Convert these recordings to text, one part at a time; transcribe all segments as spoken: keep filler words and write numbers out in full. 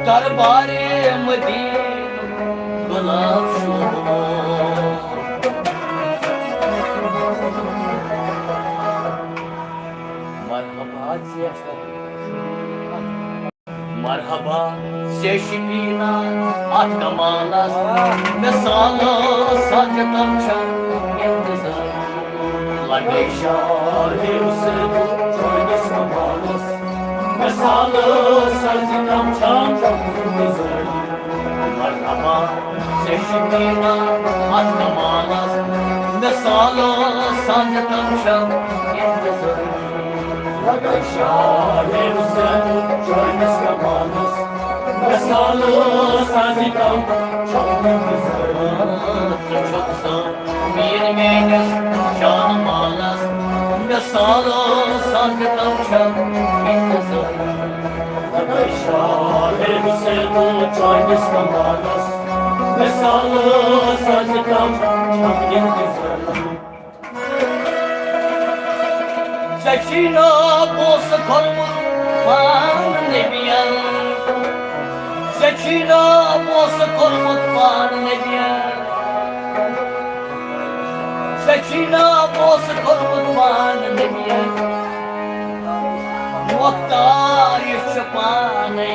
دربارِ مدینہ گلاب شوق۔ مرحبا ژےٚ، مرحبا ژےٚ شبینا اتھ کمالس، مثال سجتم چھم انتظار۔ لگے شاہ حسین چٲنِس کمالس، مثال سجتم چھم انتظار۔ مرحبا ژےٚ شبینا اتھ کمالس، مثال سجتم چھم انتظار۔ لگے شاہ حسین چٲنِس کمالس، مثال سجتم چھم انتظار۔ ژٕ چھُکھ زن میر میٲنِس جان مالس، مثال سجتم چھم انتظار۔ لگے شاہ حسین چٲنِس کمالس، مثال سجتم چھم انتظار۔ ژےٚ چھی ناو پونٛسہٕ کوٚرمُت پان نبیَن۔ ژےٚ چھی ناو پونٛسہٕ کوٚرمُت پان نبیَن۔ ژےٚ چھی ناو پونٛسہٕ کوٚرمُت پان نبیَن۔ مۄختار یُس چھُ پانَے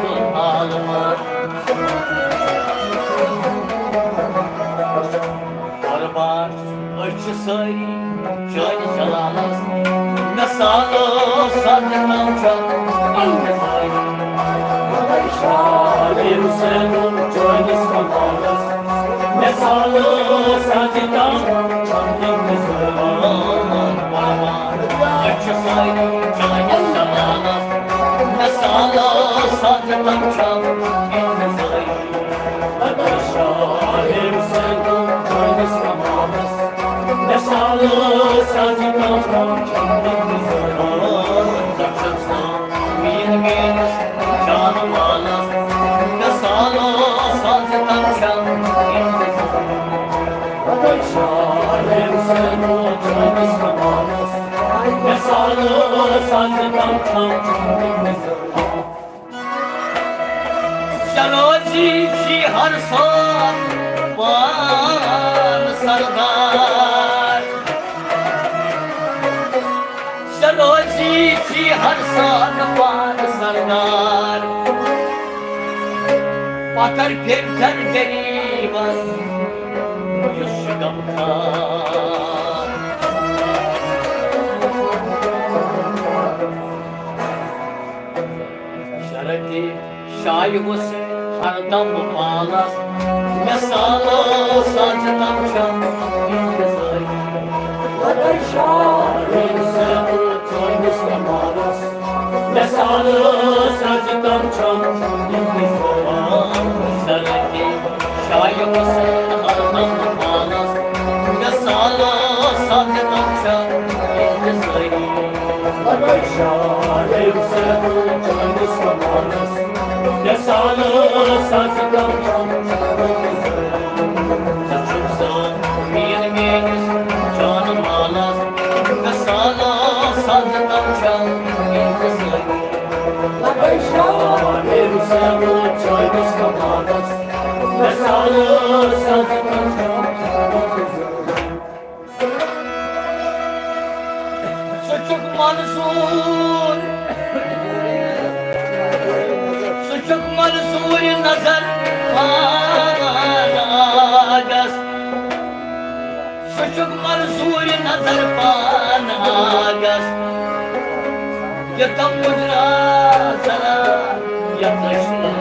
دُنیا عالمَس۔ قربان أسۍ چھِ سٲری چٲنِس جلالس، مثال سجتم چھم انتظار۔ شاہ حسین چٲنِس کمالس، مثال سجتم چھم انتظار۔ أسۍ چھِ سٲری چٲنِس جلالس، مثال سجتم چھم انتظار۔ شاہ حسین چٲنِس کمالس، مثال سجتم چھم انتظار۔ میر میٲنِس جان مالس، مثال سجتم چھم انتظار۔ شاہ حسین چٲنِس کمالس، مثال سجتم چھم انتظار۔ ژےٚ روزی چھی ہر ساتہٕ پان سردار۔ ژےٚ روزی چھی ہر ساتہٕ پان سردار۔ پتھر پھِرتھن غریبس یُس چھُ غمخوار۔ شرطِ شاہ حسین ہردم پالس، مثال سجتم چھم انتظار۔ لگے شاہ حسین چٲنِس کمالس، مثال سجتم چھم انتظار۔ شرطِ شاہ حسین ہردم پالس، مثال سجتم چھم انتظار۔ لگے شاہ حسین چٲنِس کمالس، مثال سجتم چھم انتظار۔ ژٕ چھُکھ زن میر میٲنِس جان مالس، مثال سجتم چھم انتظار۔ لگے شاہ حسین چٲنِس کمالس، مثال سجتم چھم انتظار۔ ژٕ چھُکھ منظوٗر، ژٕ چھُکھ منظوٗر نظر پاناگس۔ ژٕ چھُکھ منظوٗر نظر پاناگس۔ یہِ تم مُجرا ذرا، یہِ تشنہٕ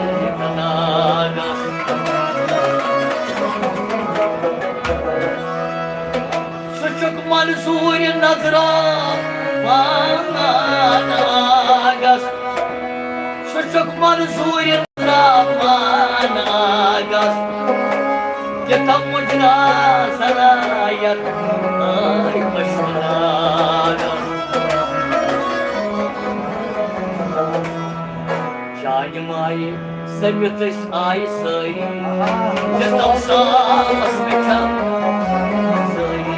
ناگس۔ ژٕ چھُکھ منظوٗرِ نظرا پاناگس۔ ژٕ چھُکھ منظوٗرِ نظرا پاناگس۔ تِتھا مُجرا سرایت آے پشناگس۔ چانہِ مایہِ سٔمِتھ أسۍ آیہِ سٲری، زِ تمثالس وٕچھن سٲری۔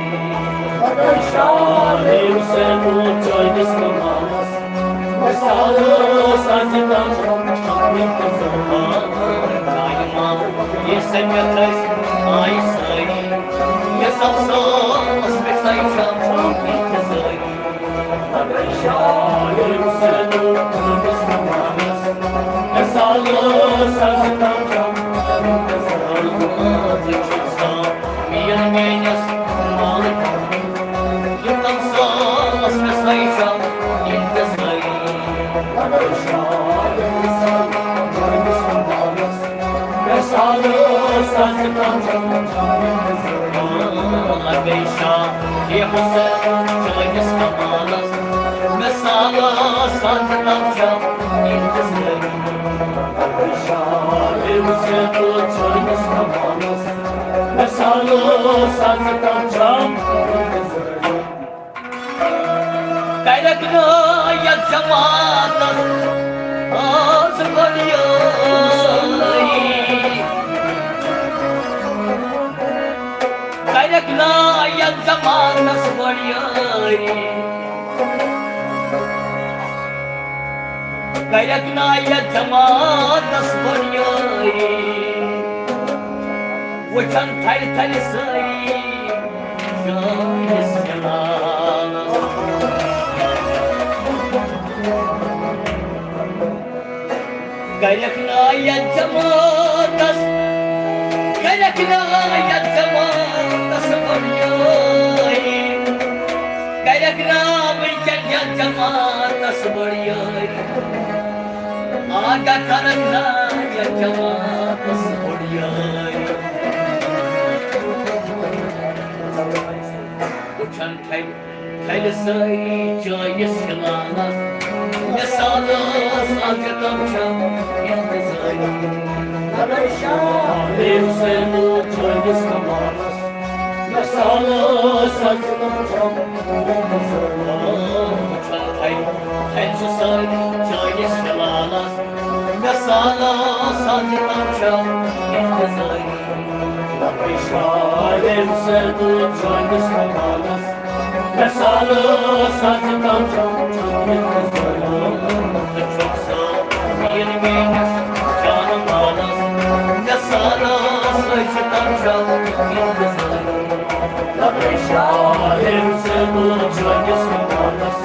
مگر شاہ حسین اوس چٲنِس کمالس، مثال سازِ تم یہِ سمکھ ٲسۍ آیہِ سٲری، یہِ سمسٲس مےٚ سَے چھَم انتظٲری۔ مےٚ سالس از تام چھَم انتظٲری۔ میٲنۍ میٲنِس مالکس، یہِ تمساس مےٚ سَے چھَم انتظٲری۔ مےٚ سالس از تام چھَم انتظٲری۔ لبے شاہ، یہِ حسین چٲنِس کمالس، مےٚ سالس از تام چھَم انتظٲری۔ لبے شاہ، یہِ حسین چٲنِس کمالس، مےٚ سالس از تام چھَم انتظٲری۔ کَرٮ۪کھ نہٕ یَتھ جماعتَس آز بٔڑۍ یٲری۔ کَرٮ۪کھ نہٕ یَتھ جماعتَس بٔڑۍ یٲری۔ کَرٮ۪کھ نہٕ یَتھ جماعتَس بٔڑۍ یٲری۔ وٕچھَن تھَلہِ تھَلہِ سٲری۔ کَرٮ۪کھ نا یَتھ جماعتَس، کَرٮ۪کھ نا یَتھ جماعتَس بٔڑۍ یٲری، کَرٮ۪کھ نا وٕنکٮ۪ن یَتھ جماعتَس بٔڑۍ یٲری، آگاہ کَرَکھ نا یَتھ جماعتَس بٔڑۍ یٲری۔ وٕچھَن تھَلہِ، تھَلہِ سٲری چٲنِس ہِلالَس، مِثال ٲس اَز تِم چھِ اِنتِظٲری۔ لبے شاہ، حسین چٲنِس کمالَس، مِثال ٲس اَز تِم چھِ اِنتِظٲری۔ وٕچھَن تھَلہِ، تھَلہِ چھِ سٲری چٲنِس ہِلالَس، مِثال ٲس اَز تِم چھِ اِنتِظٲری۔ لبے شاہ، حسین چٲنِس کمالَس، مِثال ٲس اَز تام چھَم چٲنِس ظٲہِرَس۔ ژٕ چھُکھ سا میٖر میٲنِس جان مالَس، مِثال ٲس اَز تام چھَم چٲنِس ظٲہِرَس۔ لبے شاہ، حسین چٲنِس کمالَس،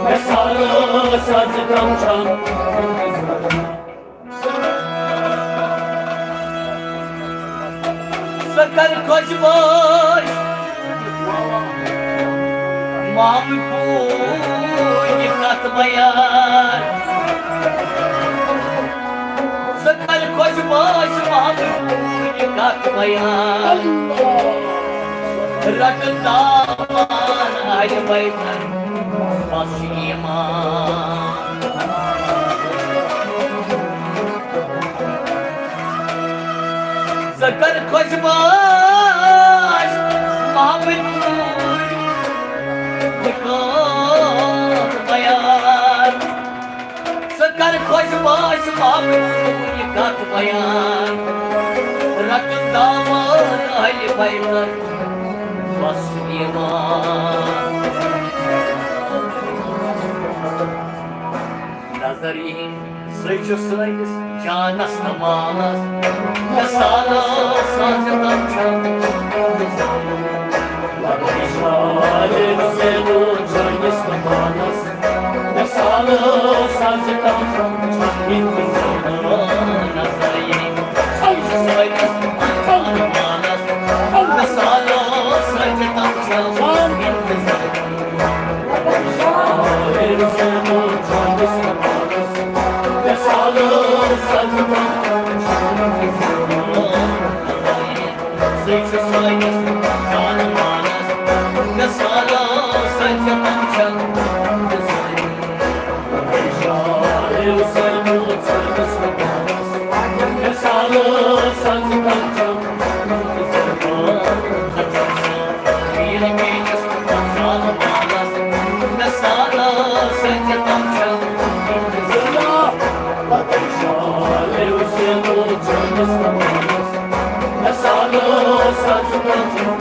مِثال ٲس اَز تام چھَم چٲنِس ظٲہِرَس۔ ژٕ کر خۄش باش محمد پوٗرِ کتھ بیان۔ ژٕ کر خۄش باش محمد پوٗرِ کتھ بیان۔ رٹہٕ دامان اہلِ بیتن بس ایمان۔ ژٕ کر خۄش باش محمد پوٗرِ کتھ بیان۔ ژٕ کر خۄش باش محمد پوٗرِ کتھ بیان۔ رٹہٕ دامان اہلِ بیتن بس ایمان۔ نظر یِہِنٛدۍ سۭتۍ چھُ سٲنِس جانس تہٕ مالس۔ مِثال ٲس اَز تام چھَم۔ لبے شاہ، حسین چٲنِس کمالَس، مِثال ٲس اَز تام چھَم۔ نظر یِہِنٛدۍ سۭتۍ چھُ سٲنِس جانس تہٕ مالس۔ مِثال ٲس اَز تام چھَم۔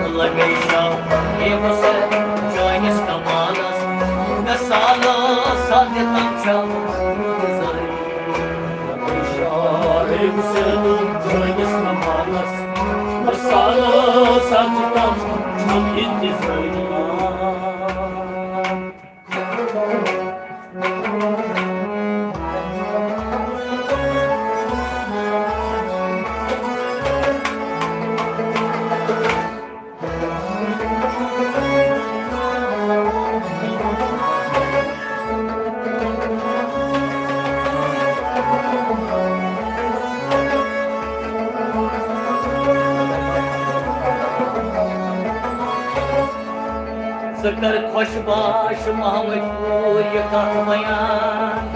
لبے شاہ، اے حسین، چٲنِس کمالس، مِثال ٲس اَز چھم گُزٲری۔ شاہ حسین سٲنِس نمانس، مثالہٕ سچ تم چھم انتظٲری۔ ژٕ کر خۄش باش محمد پوٗر یہِ کتھ بیان۔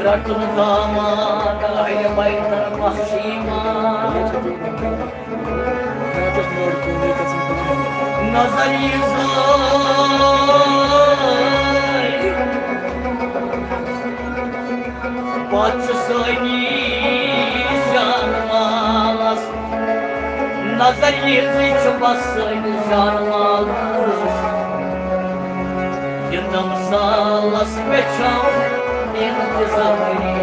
رٹُن داماد اہلِ بیتن بخشی مان۔ نظر یہِ زٲے پتھ چھُ سٲنِس جان مالس۔ نظر یہِ زِ چھُ بس سٲنِس جان مالس۔ یہِ تمثالس پٮ۪ٹھ چھم انتظٲری۔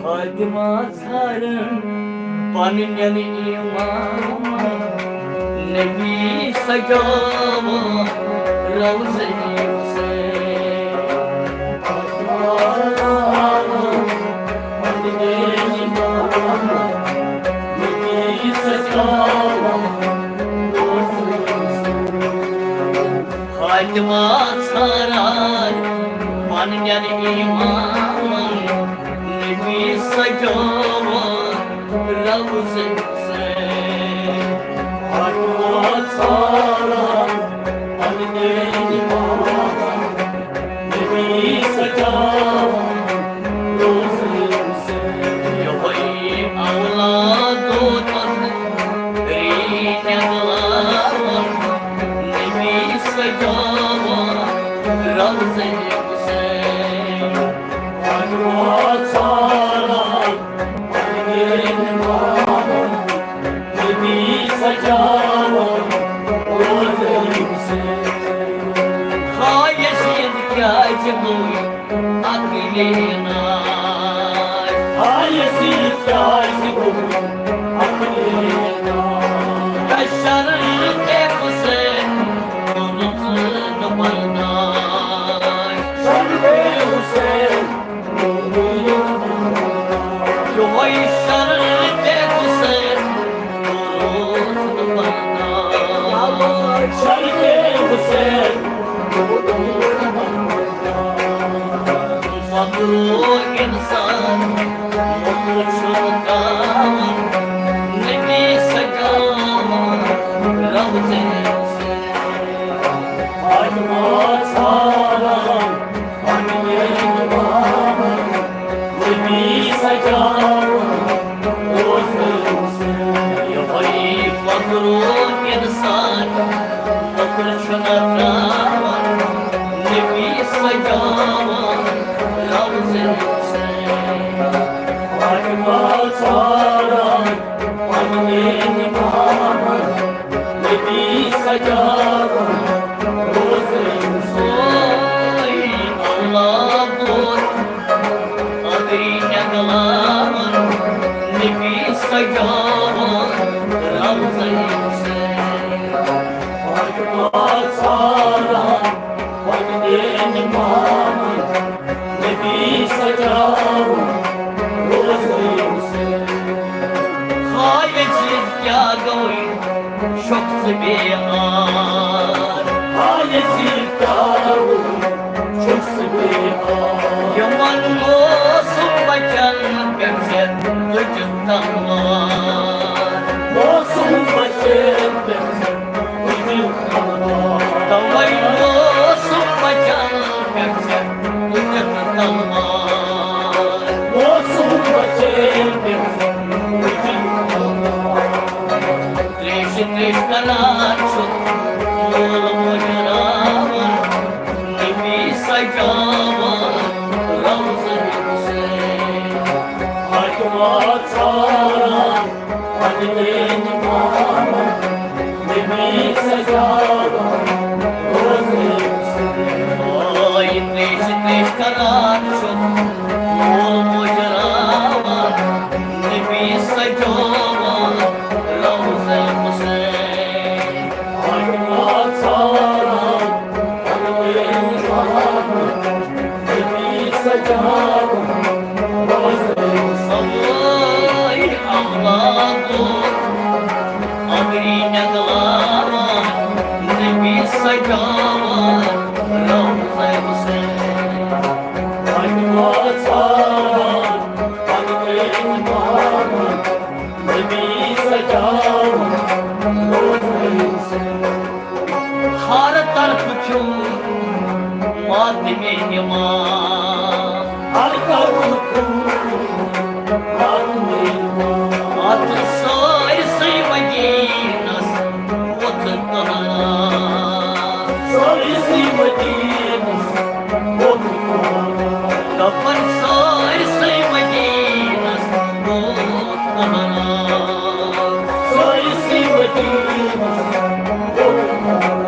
فاطمہ ژھارن پننٮ۪ن ایمان، نبی سجاوان روضے حسین۔ فاطمہ ژھارن پننٮ۪ن ایمان، نبی سجاوان روضے حسین۔ فاطمہ ژھاران پننٮ۪ن ایمانن، نبی سجاوان روضے حسین۔ فاطمہ ژھاران پننٮ۪ن ایمانن، نبی سجاوان روضے حسین۔ یہوے اولاد دوتن ری نگلاون، نبی سجاوان روضے حسین۔ فاطمہ ژھاران پننٮ۪ن ایمانن، نبی سجاوان روضے حسین۔ ہا یزید کیازِ گوٚو عقلِ ناش؟ ہا یزید کیازِ گوٚو عقلِ ناش؟ شرطِ حسین کوٚرُتھ نہٕ برداش۔ شرطِ حسین کوٚرُتھ نہٕ برداش۔ یہوے شرطِ حسین کوٚرُتھ نہٕ برداش۔ شرطِ حسین کوٚرُتھ نہٕ برداش۔ مغرور انسان، مغرور چھُ کانٛہہ، نبی سجاوان روضے حسین۔ فاطمہ ژھاران پننٮ۪ن ایمانن، نبی سجاوان روضے حسین۔ یہوے مغرور انسان، مغرور چھُ کانٛہہ، نبی سجاوان روضے حسین۔ فاطمہ ژھاران پننٮ۪ن ایمانن، نبی سجاوان روضے حسین۔ اولاد دوت ادری نگلاون، نبی سجاوان روضے حسین۔ فاطمہ ژھاران پننٮ۪ن ایمانن، نبی سجاوان روضے حسین۔ ہا یزید کیٛاہ گوٚوُے چھُکھ ژٕ بے آر؟ ہا یزید کیٛاہ گوٚوُے چھُکھ ژٕ بے آر؟ یِمن موسوم بچن پٮ۪ٹھ ژےٚ تُجہِ تلوار۔ موسوم بچن پٮ۪ٹھ ژےٚ تُجہِ تلوار۔ توے موسوم بچن پٮ۪ٹھ ژےٚ تُجہِ تلوار۔ موسوم بچن پٮ۪ٹھ ژےٚ تُجہِ تلوار۔ ہر طرفہٕ چھُم ماتمہِ نِوان۔ ہر طرفہٕ چھُم ماتمہِ نِوان۔ اَتھ سٲرسٕے مدیٖنس ووٚتھ قہرا۔ سٲرسٕے مدیٖنس ووٚتھ قہرا۔ دَپان سٲرسٕے مدیٖنس ووٚتھ قہرا۔ سٲرسٕے مدیٖنس ووٚتھ قہرا۔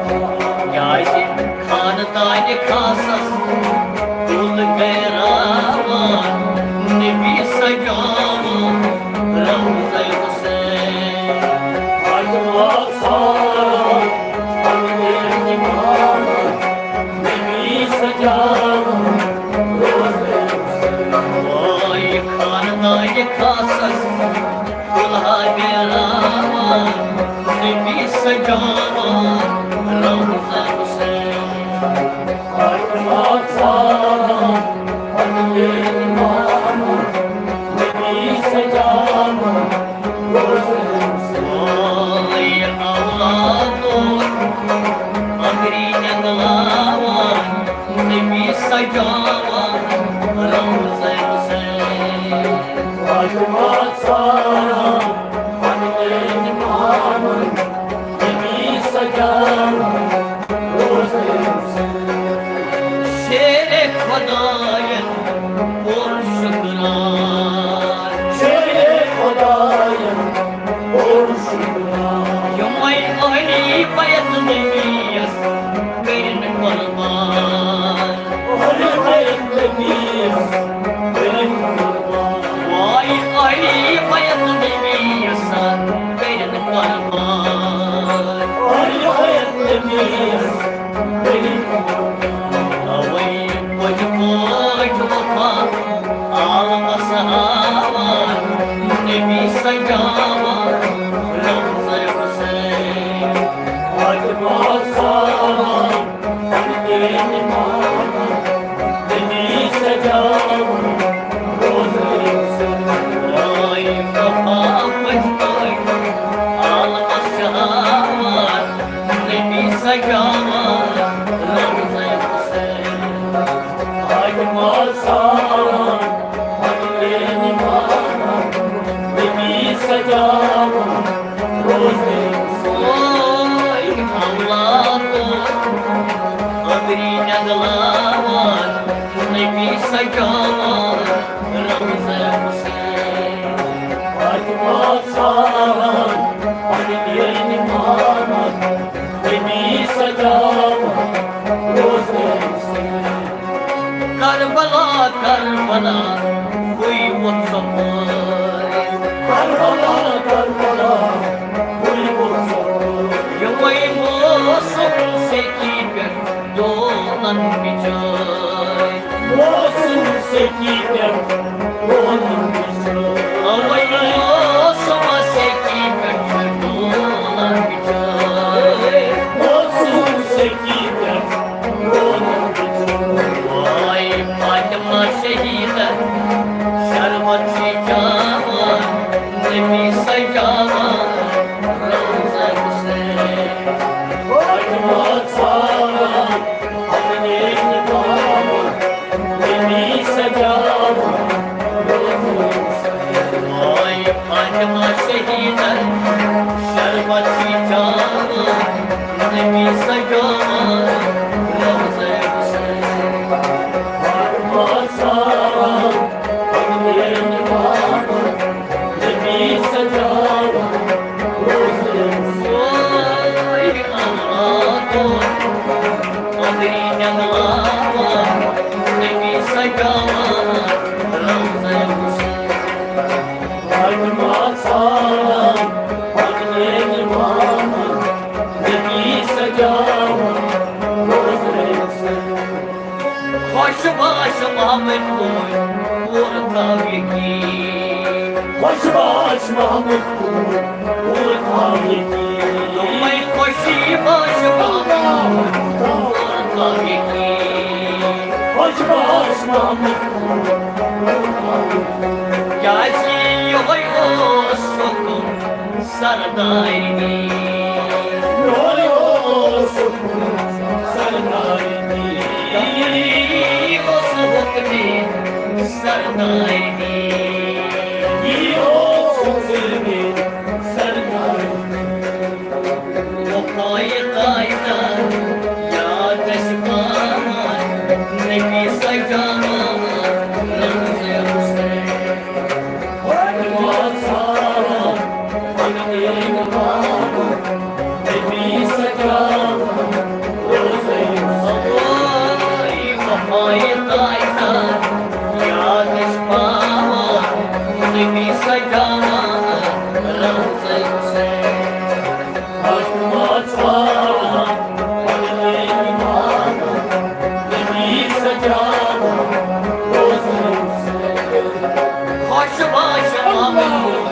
کیٛازِ خاندانہِ خاصس کُل گراوان، نبی سجاوان روضہ حسین۔ فاطمہ سارا پننہِ نِوان، نبی سجاوان روضہ حسین۔ وای خاندانہِ خاصس کُلہا گراوان، نبی سجاوان روضہ حسین۔ فاطمہ سارا پننہِ نِوان، نبی سجاوان روضہ حسین۔ اے اولادو اگری نگلاوان، نبی سجاوان روضہ حسین۔ فاطمہ سارا پننہِ نِوان، نبی سجاوان روضہ حسین۔ شیر خدایَن کوٚر شُکران۔ شیر خدایَن کوٚر شُکران۔ یِمَے اہلی بیت نبیَس کٔرِن قربان۔ اہلی بیت نبیَس کٔرِن قربان۔ وای اہلی بیت نبیَس کٔرِن قربان۔ اہلی بیت نبیَس کٔرِن قربان۔ اوے پٔتۍ پٲٹھۍ وفا عالمس ہاوان، نبی سجاوان روضہ حسین۔ فاطمہ سارا پننہِ نِوان، نبی سجاوان روضہ حسین۔ آے وفا پٔتۍ پٲٹھۍ عالمس ہاوان، نبی سجاوان روضہ حسین۔ فاطمہ سارا پننہِ نِوان، نبی سجاوان روضہ حسین۔ اولادو اگری نگلاوان، نبی سجاوان روضہ حسین۔ فاطمہ سارا پننہِ نِوان، نبی سجاوان روضہ حسین۔ کربلا، کربلا، ہوئی ووت ژۄپٲرۍ۔ کربلا، کربلا، ہوئی ووت ژۄپٲرۍ۔ یِمَے موسم سیٚکی پٮ۪ٹھ ڈولن بِچٲرۍ۔ موسم سیٚکی پٮ۪ٹھ ڈولن بِچٲرۍ۔ اَوَے موسم سیٚکی پٮ۪ٹھ ڈولن بِچٲرۍ۔ موسم سیٚکی پٮ۪ٹھ ڈولن بِچٲرۍ۔ وای فاطمہ شہیدہ، شربت چھی چاوان، نبی سجاوان روضہ حسین۔ فاطمہ سارا پننہِ نِوان، نبی سجاوان روضہ حسین۔ آے فاطمہ شہیدہ، شربت چھی چاوان، نبی سجاوان روضہ حسین۔ فاطمہ سارا پننہِ نِوان، نبی سجاوان روضہ حسین۔ آے اولادو اگری نگلاوان، نبی سجاوان روضہ حسین۔ فاطمہ سارا پننہِ نِوان، نبی سجاوان روضہ حسین۔ خۄش باش محمد پوٗر پوٗرٕ تھاو یقیٖن۔ خۄش باش محمد پوٗر پوٗرٕ تھاو یقیٖن۔ دوٚپمَے خۄشی باش محمد پوٗرٕ تھاو یقیٖن۔ خۄش باش محمد پوٗر پوٗرٕ تھاو یقیٖن۔ کیٛازِ یِہوٚے اوس سکوٗن سردارنی۔ یورٕ اوس سردارنی۔ یی اوس حُکمِ سردارنی۔ یی اوس حُکمِ سردارنی۔ وفای قاعدہ یادش پامان، نبی سجامان، رمز حسین۔ فاطمہ زہرا، پننہِ ماما، نبی سجاوان، روزے حسین۔ وفای قاعدہ، یادش پامان، نبی سجاوان، روزے حسین۔ فاطمہ زہرا، پننہِ ماما، نبی سجاوان، روزے حسین۔ خۄش باش آمٕتۍ۔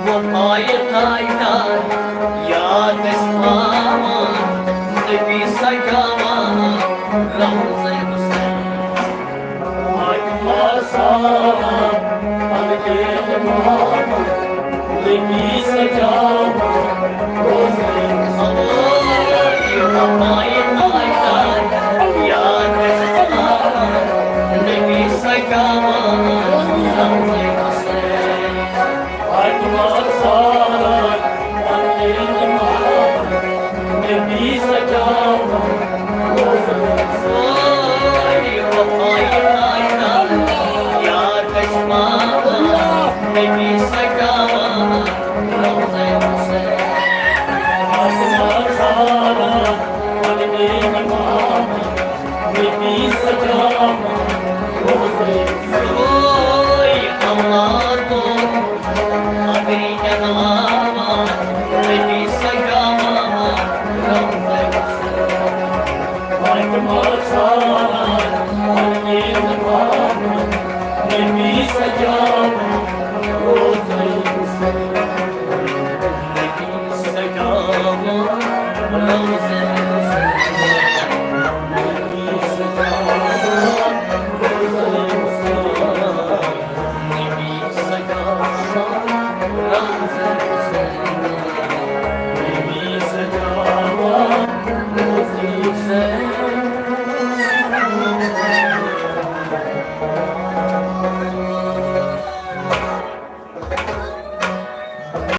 وفای قاعدہ یادش پامان، نبی سجاوان، روزے حسین۔ فاطمہ زہرا، پننہِ ماما، نبی سجاوان، روزے حسین۔ وفای قاعدہ یادش پامان، نبی سجاوان، روزے حسین۔ فاطمہ زہرا، پننہِ ماما، نبی سجاوان، روزے حسین۔ وفای قاعدہ یادش پامان، نبی سجاوان، روزے حسین۔ فاطمہ زہرا، پننہِ ماما، نبی سجاوان، روزے حسین۔ اوے اللہ تو، ابری جنواما، نبی سجاوان، روزے حسین۔ فاطمہ زہرا،